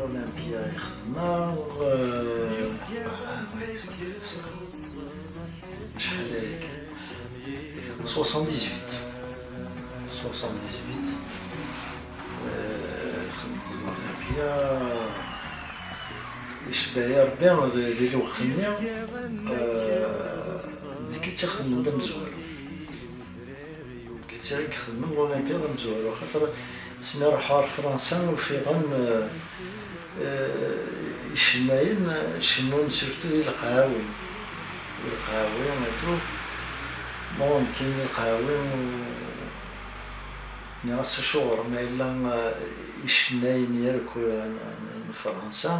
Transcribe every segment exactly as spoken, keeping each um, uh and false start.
Olympia i xedmeɣ, euh, acḥal aya kan? Soixante-dix-huit. Soixante-dix-huit. Euh, xedmeɣ Olympia. Icebbeḥ-iyi Rebbi di, di lweqt-nni, euh, nekk i tt-ixedmen d amezwaru. Nekk i tt-ixedmen l'Olympia d amezwaru, axaṭer asmi ruḥeɣ ar Fransa, ufiɣ-n, euh, euh, icennayen, euh, cennun surtout di leqhawi. Di leqhawi et tout. Bon, nekkini leqhawi, nniɣ-as acuɣer ma yella, euh, icennayen yakk, euh, n, n, n Fransa,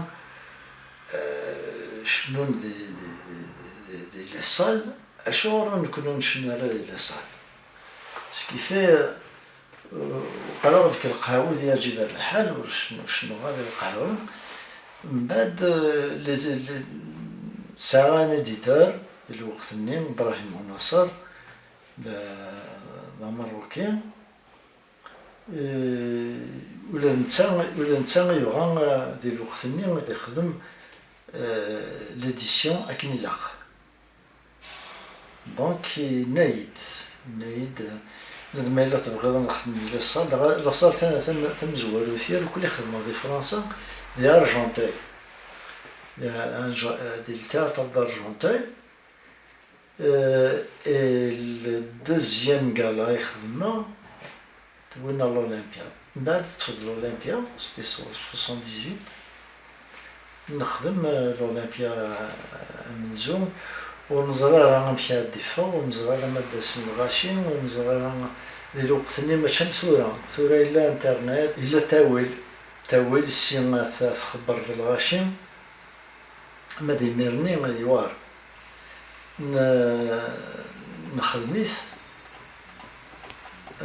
euh, cennun di, di, di, di, di les salles, acuɣer nekkni ur ncennu ara di les salles? Ce qui fait, euh, uqalaɣ deg leqhawi di Ɛǧib Lḥal, ur cen-, ur cennuɣ ara di leqhawi. Mbeɛd, euh, les, les, sɛiɣ un éditeur di lweqt-nni, Brahim Naser, d, d Ameṛṛuki. Eh, ula d netta, ula d netta yebɣa, eh, di lweqt-nni ad ixdem, eh, l'édition akken ilaq. Donc, yenna-yi-d, yenna-yi-d, eh, nniɣ-as ma yella tebɣiḍ ad nexdem les salles, dɣa les salles ta-, tam-, tamezwarut yakk i xedmeɣ di Fransa, di Argenteuil. Di Arge-, di le théâtre d'Argenteuil. Euh, et le deuxième gala i xedmeɣ, winna l'Olympia. Mbeɛd ṭṭfeɣ-d l'Olympia, c'était so-, soixante-dix-huit. Nexdem, euh, l'Olympia, euh, amenzu. Ur neẓri ara amek ara d-iffeɣ, ur neẓri ara ma d-asen lɣaci, ur neẓri ara di lweqt-nni, mačči am tura. Tura yella internet, yella ttawil. Ttawil si txebber d lɣaci. Ma d imir-nni yewɛer. N-, nexdem-it,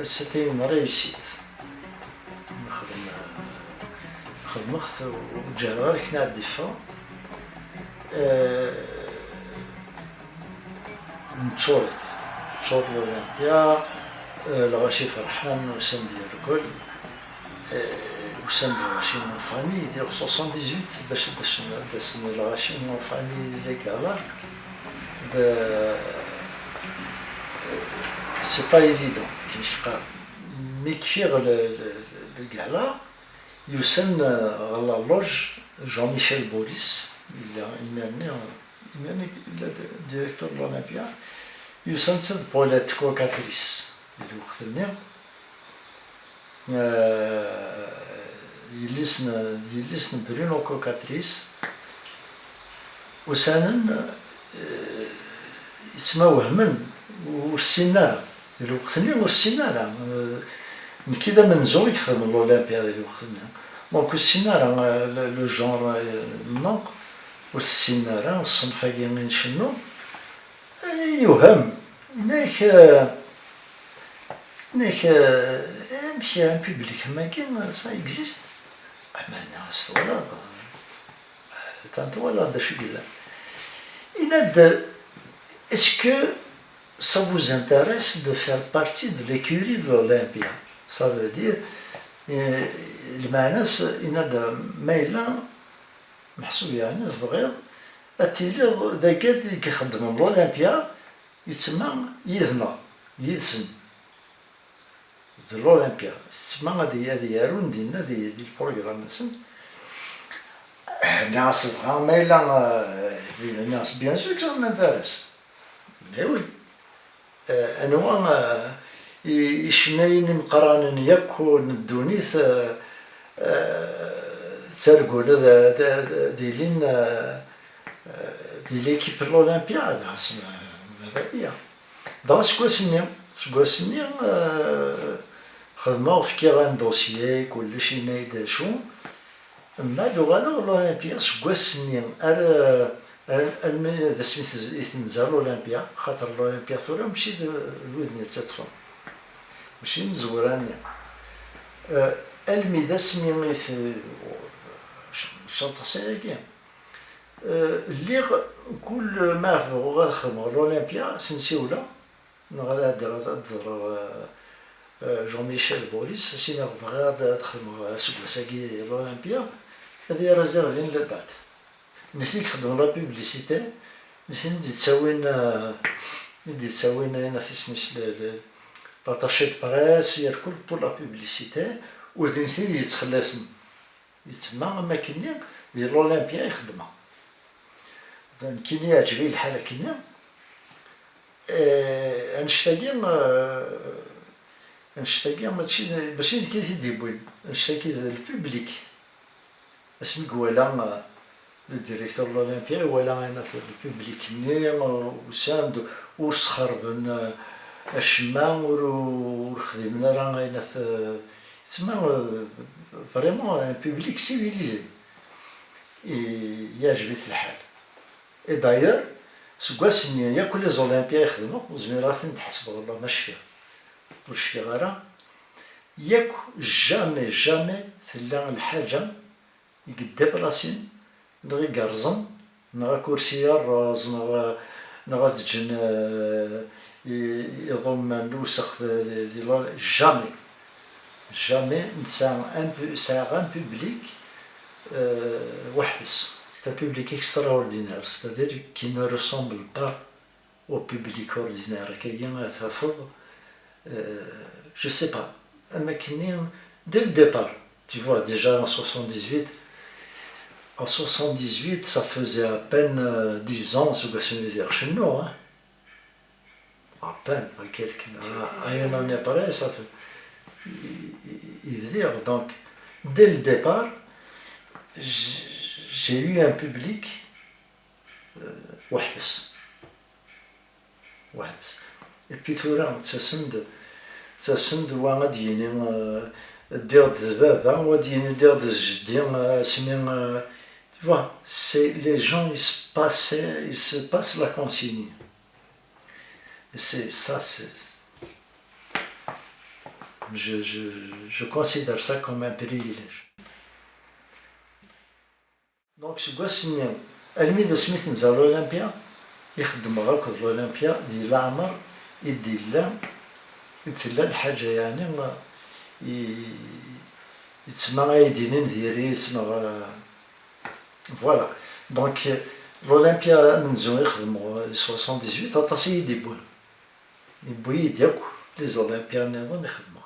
c'était une réussite. Nexdem, xedmeɣ-t, ur ǧǧiɣ ara akken ad d-iffeɣ. Eh, neččur-it. Neččur l'Olympia, eh, lɣaci ferḥen, usan-d yerkul. Eh, usan-d lɣaci en famille, di soixante-dix-huit, bac ad d-asen, ad d-asen lɣaci en famille, les galas. D, c'est pas évident, akken i k-qqaren. Mi kfiɣ le, le, le, le gala, yusa-n, eh, ɣer la loge Jean-Michel Boris, yella imir-nni, imir-nni yella d-, directeur de l'Olympia, yusa netta d Paulette Cockatrice, di lweqt-nni. Eh, yelli-s n, yelli-s n Bruno Cockatrice, usanen, eh, yettmawhmen, ur ssinen ara. Di lweqt-nni ur ssinen ara. Eh, nekki d amenzu i ixedmen l'Olympia di lweqt-nni. Donc ur ssinen ara, eh, le, le genre, eh, nneɣ, ur t-ssinen ara, ṣṣenf-agi i ncennu. Eh, yewhem. Yenna-ak, eh, yenna-ak, eh, amek un public am wagi, ça existe? Ah, ma nniɣ-as twalaḍ, eh, atan twalaḍ d acu i yellan. Yenna-d, est-ce que ça vous intéresse de faire partie de l'écurie de l'Olympia? Ça veut dire, eh, lmeɛna-s, yenna-d, ma yella meḥsub yeɛni tebɣiḍ ad tiliḍ d agad i ixeddmen l'Olympia, yettma yid-neɣ, yid-sen. D l'Olympia. Yettma ad y-, ad yarun dinna di, di lprogram-nsen. Nniɣ-as dɣa ma yella, eh, nniɣ-as bien sûr que ça m'intéresse. Mais oui. Eh, anwa, eh, i, icennayen imeqqranen yakk n ddunit, eh, eh, ttargun ad, ad, ad, ad ilin, eh, eh, di l'équipe n l'Olympia? Nniɣ-as ma, ma d abiya. Dɣa seg wass-nni, seg wass-nni, eh, xedmeɣ, fkiɣ un dossier, kullec, yenna-yi-d acu. Mbeɛd uɣaleɣ l'Olympia seg wass-nni ar, ar, armi d asmi tez-, i tenza l'Olympia, xaṭer l'Olympia tura mačči d, d wid-nni i tt-iṭṭfen. Mačči imezwura-nni. Eh, almi d asmi i t-, c-, ccaṭas ayagi. Eh, lliɣ kul ma bɣuɣ ad xedmeɣ l'Olympia, sensiwla, neɣ ad ɛeddiɣ ad, ad ẓreɣ, eh, eh, Jean-Michel Boris, as-iniɣ bɣiɣ ad, ad xedmeɣ aseggas-agi l'Olympia. Ad yi-réservin la date. Nitni i ixeddmen la publicité, nitni i d-yettawin, euh, i d-yettawin ayen at isem-is, le, le, l'attaché de presse, yerkul pour la publicité, u d nitni i d-yettxelliṣen. Yettma am akkenni, di l'Olympia i xeddmeɣ. Nekkini yeɛǧeb-iyi lḥal akkenni. Eh, annect-agi, eh, annect-agi mačči, mačči d nekk i t-id-yewwin. Annect-agi d le public. Asmi i iwala, eh, le directeur de l'Olympia, iwala ayen at le public-nni, eh, usan-d, ur sxerben, eh, acemma, ur, ur xdimen ara ayen at, eh, yettma, eh, vraiment un public civilisé. I, yeɛjeb-it lḥal. Et d'ailleurs, seg wass-nni, yakk les Olympiens i xedmeɣ, ur zmireɣ ad ten-id-ḥesbeɣ, wallah ma cfiɣ. Ur cfiɣ ara. Yakk jamais, jamais tella lḥaǧa i yeddeplasin, neɣ i yerẓen, neɣ akursi yerreẓ, neɣ, neɣ ad ǧǧen, eh, i, iḍumman n lewsex di, di, di la-, jamais. Jamais nesɛa un pu-, sɛiɣ un public, euh, weḥd-s. C'est un public extraordinaire, c'est-à-dire qui ne ressemble pas au public ordinaire. Akkagi ad tafeḍ, euh, je sais pas, am akkenni, dès le départ, tu vois, déjà en soixante-dix-huit, en soixante-dix-huit, ça faisait à peine, euh, dix ans, seg wasmi i bdiɣ cennuɣ, hein. À peine, à quelques, à, à une année près, ça fait, i, i, i bdiɣ. Donc, dès le départ, j-, j'ai eu un public, euh, weḥd-s. Weḥd-s. Et puis tura, ttasem-d, ttasem-d, wa ad d-yini, euh, ddiɣ-d d baba, wa ad d-yini ddiɣ-d d jeddi, euh, asmi, euh, tu vois, c'est, les gens, ils se passent, ils se passent la consigne. C'est, ça, c'est, je, je, je considère ça comme un privilège. Donc, seg wass-nni, almi d asmi tenza l'Olympia, i xeddmeɣ akked l'Olympia, di leɛmer i d-illa, i d-tella lḥaǧa, yeɛni, i, i tsemma ay d-inin diri-tt, neɣ, euh, voilà. Donc, l'Olympia amenzu i xedmeɣ di soixante-dix-huit, aṭas i yi-d-iwwin. Yewwi-yi-d akk les Olympiens nniḍen i xedmeɣ.